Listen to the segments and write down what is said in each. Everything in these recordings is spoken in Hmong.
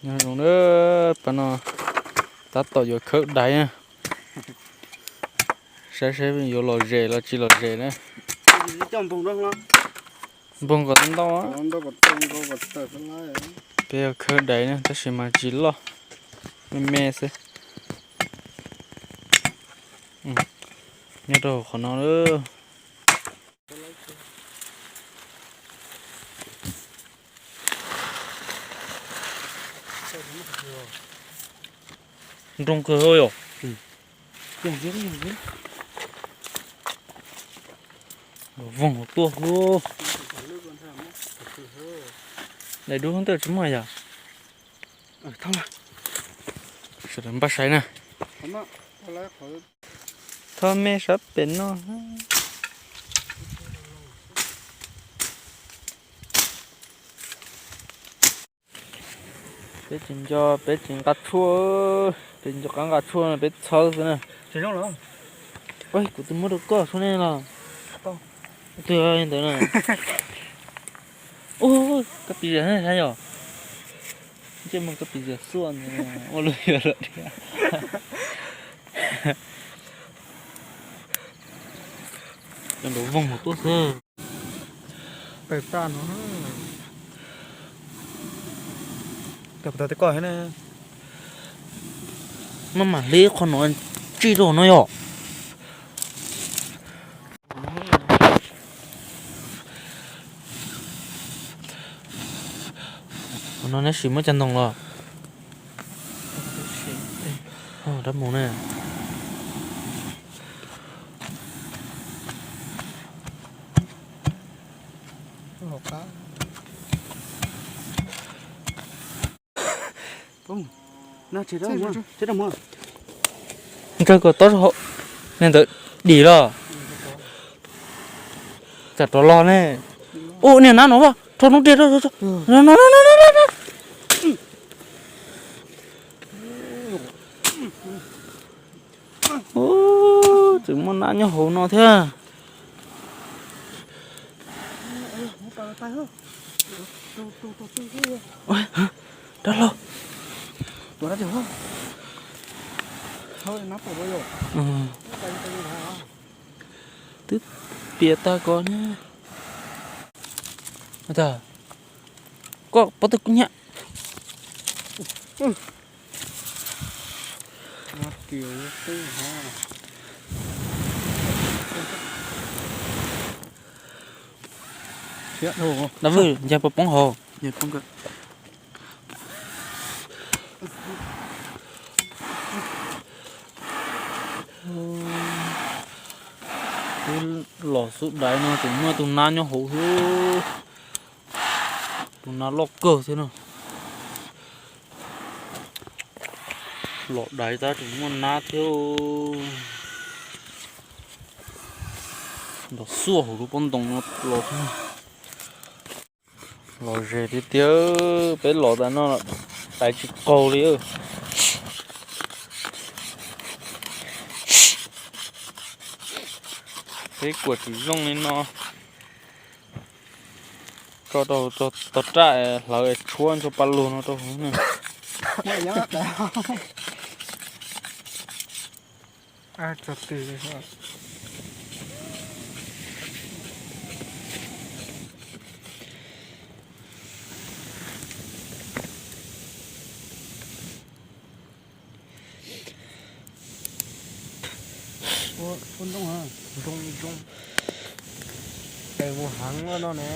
Nyob zoo na, pab no tab tom yuav khawb daiv na. Saib saib yuav lom zem los tsis lom zem na. Npoog kom ntau. Peb yuav khawb daiv na tab sis mas tsis loj, me me xwb. Nyob rau qhov no lawm. Nroo kawg yom. Voog tuaj hub. Daim duab ntawm tsis muaj yom. Sawv daws npaj saib na. Thov me sab pem no. Peb tsis nco, peb tsis nqa tshuaj, peb nco qab nqa tshuaj no peb txhawb xwb na. Kuv twb muab rau koj tshuaj nej los. Twg ntawd na. Ua koj pis zas thiab yom. Ntsej muag koj pis zas xuaj ntawd ua lub yog lom thiab. Cov nraud voog tuaj xwb. Pem tag no. Cov kuv tau tej koj ne. Maj mam hle qhov no tsij rau no yom. Qhov no neb sim muab cov ntoo los. Rab mus ne. Nkawg kom tob rau hauv, niag ntawd dim los. Tsam rov los ne. Ua niag nab no, rho noob riag. Tseem muaj nab nyob hauv no thiab. Dab laug. Twb piam tag ko ne. Koj pob tw kuj nyam. Dab vwj, ncaig poob poob hauv. Peb los xub daiv no tseem muaj tus nab nyob hauv thiab. Tus nab loj kawg thiab no. Los daiv tab tseem muaj nab thiab. Los xuaj hauv lub pob ntoo no los. Los ze tiag tiag, peb los tas no daiv tsis qaug li. Peb kuam tsis zoo li no. Tso rau tog raj hlawv tshuab ntsho pa lug no rau hauv na. Ua ntoo, ntoo, ntoo. Tes mus heev no ne.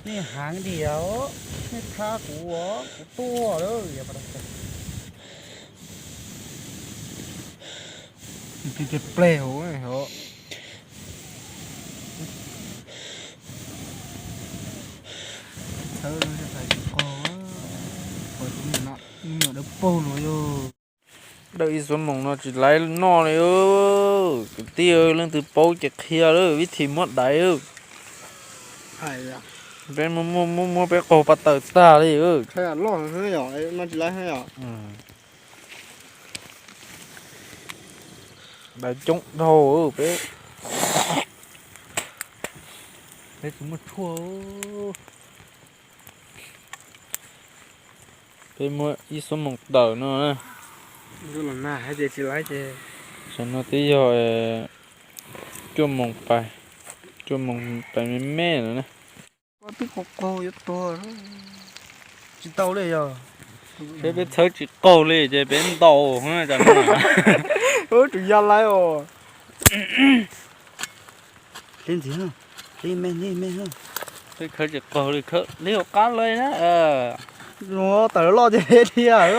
Nej heev diam, nej thab kuv, kuv tuaj lawm. Tis tis pleg hauv. Txhawb qog, qhov tus me nyuam dawb paug no yog. Dawm ib xuab moos no tsis laiv noj li. Kwv tij, leej twg paub ces qhia lawm, vib thim muab daiv. Peb muab muab muab peb qaug pa tawm tag li. Daiv coob dhau peb. Peb tsis muaj tshuaj. Peb muab ib xuab moos tawm no na. Tam no twb yog cuaj moos pais, cuaj moos pais me me no na. Twb qaug qaug yuav tuag, tsis tau li yog. Peb, peb txhawb tsis qaug li ces peb ntaus. Tsum ya laiv os. Peb khawb tsis qaug li, khawb li hauv qab li na. Tawm loj ces peb thiaj.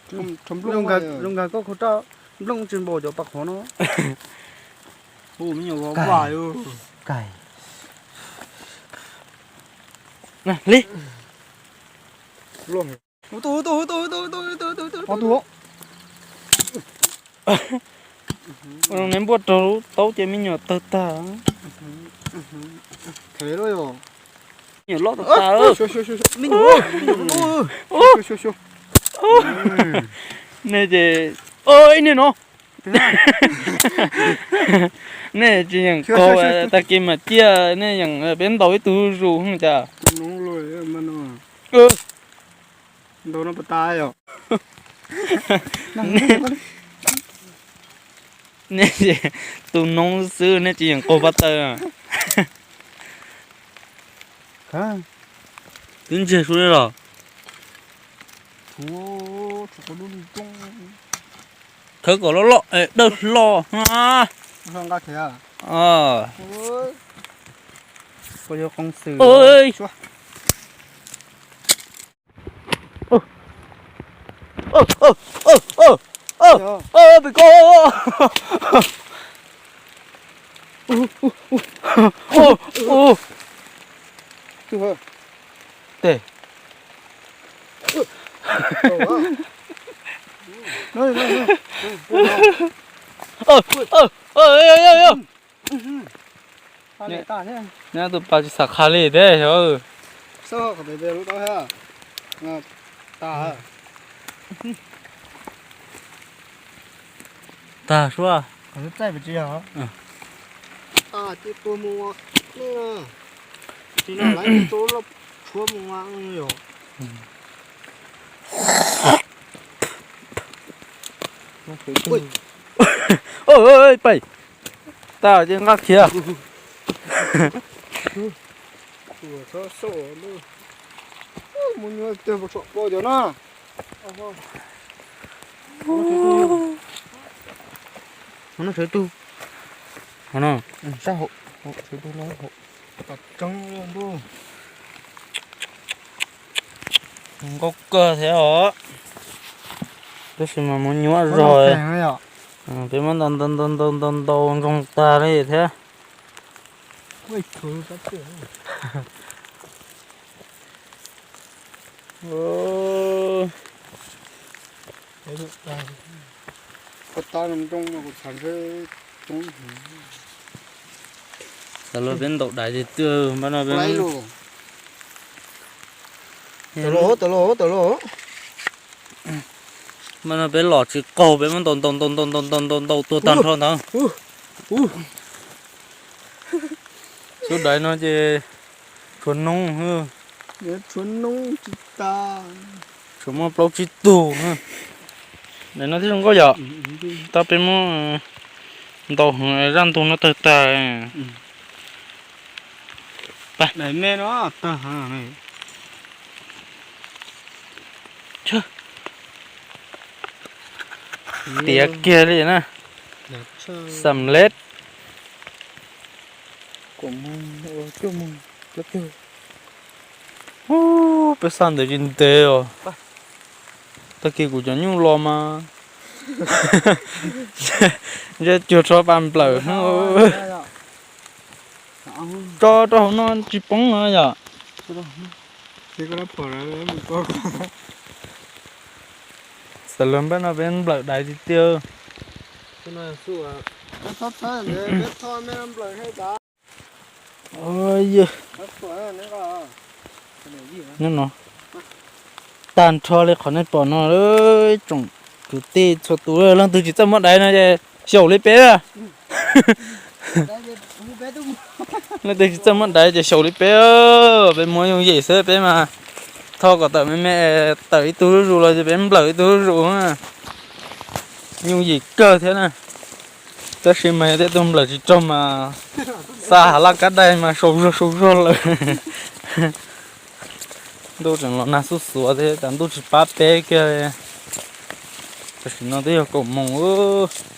Zoo nkag koj khau raj, nplooj tsis npaum cov pas qhov no. Li. Neb npuaj raug lub taub ces me nyuam tawg tag. Me nyuam loj tag tag. Nej ces, ib niag no, nej tsis yeem qaug, tag kis mas ciaj nej yeem peb ntaus ib tug zuj zus cas. Nej tus noob xwb nej tsis yeem qaug pab taw. Twb ntsiag su li los. Khawb kom loj loj, dawb hlo. Pem ko. Tes. Neb tus pas tsis xav qha li thiab xyov. Tag suab. Pais, tag ces nqa khiav. Sawv tug, sab hauv, sawv tug no hauv. Nkauj kawg thiab os. Tab sis mas mus nyuaj zog. Peb muab ntaus ntaus ntaus ntaus ntaus ntaus ntsoog tag li thiab. Xav los peb ntaus daiv tiag tiag, npaj no peb, npaj no peb los tsis qaug, peb muab ntaus ntaus ntaus ntaus ntaus ntaus ntaus ntaus tuag tag nrho ntawd. Xub daiv no ces tshuav noob, tshuav noob tsis tas, tshuav muaj plaub tsib tug. Daiv no thiab zoo nkauj yom. Tab peb muab ntaus zaj ntug no tawg tag. Daiv me no tawg. Tiav kiag li na. Xam lej. Ub, peb xaj ntawd tsis ntev os. Tag kis kuv cov nyuj los mas ntshe cuag tshuav pas nplawm. Tso rau hauv no tsis poob no yom. Xav los npaj no peb nplawm daiv tiag tiag. Nyob no tag nrho li qhov nej pom no, ib tsoom kwv tij txhua tus leej twg tsis txawj muab daiv no ces xyaum li peb. Leej twg tsis txawj muab daiv ces xyaum li peb, peb muab yooj yim xwb, peb mas tho kom tawm me me, tawm ib tug zuj zus los ces peb nplawm ib tug zuj zus. Yooj yim kawg thiab na. Tab sis mas yog tej tug nplawm tsis raug mas xa hav laj kab dai mas sau zog sau zog lawm. Ntuj tseem los nag xuj xuav thiab, cas ntuj tsis pab peb kiag li. Tam sim no twb yog kaum moos ub.